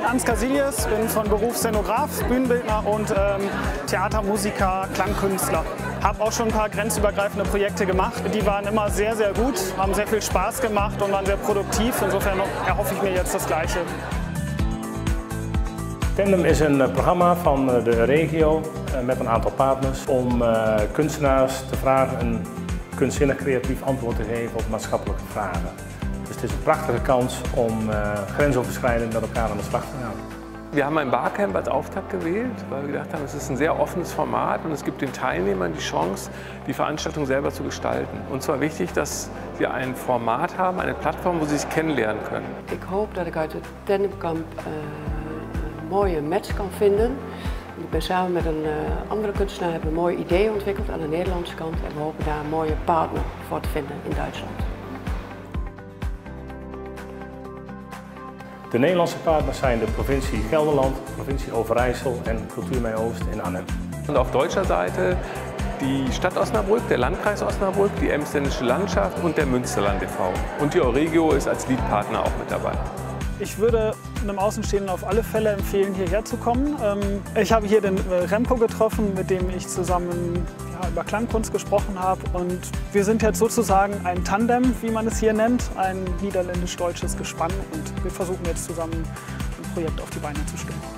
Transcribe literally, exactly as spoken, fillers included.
Hans Kasilius, bin von Beruf Szenograf, Bühnenbildner und, ähm, Theatermusiker, Klangkünstler. Hab auch schon ein paar grenzübergreifende Projekte gemacht. Die waren immer sehr, sehr gut, haben sehr viel Spaß gemacht und waren sehr produktiv. Insofern erhoffe ich mir jetzt das Gleiche. Tandem is een eh, programma van eh, de Euregio eh, met een aantal partners om eh, kunstenaars te vragen een kunstzinnig creatief antwoord te geven op maatschappelijke vragen. Dus het is een prachtige kans om eh, grensoverschrijdend met elkaar aan de slag te gaan. Wir haben ein Barcamp als Auftakt gewählt, weil wir gedacht haben, es ist ein sehr offenes Format und es gibt den Teilnehmern die Chance, die Veranstaltung selber zu gestalten. Uns war wichtig, dass wir ein Format haben, eine Plattform, wo sie sich kennenlernen können. Ik hoop dat ik uit het tandemkamp eh, een mooie match kan vinden. Ik ben samen met een eh, andere kunstenaar hebben een mooi idee ontwikkeld aan de Nederlandse kant. En we hopen daar een mooie partner voor te vinden in Duitsland. De Nederlandse partners zijn de provincie Gelderland, provincie Overijssel en Cultuur Mei-Oost in Arnhem. Und auf deutscher Seite die Stadt Osnabrück, der Landkreis Osnabrück, die Emsländische Landschaft und der Münsterland e V. Und die Euregio ist als Leadpartner auch mit dabei. Ich würde einem Außenstehenden auf alle Fälle empfehlen, hierher zu kommen. Ähm, ich habe hier den äh, Remco getroffen, mit dem ich zusammen ja, über Klangkunst gesprochen habe. Und wir sind jetzt sozusagen ein Tandem, wie man es hier nennt, ein niederländisch-deutsches Gespann. Und wir versuchen jetzt zusammen ein Projekt auf die Beine zu stellen.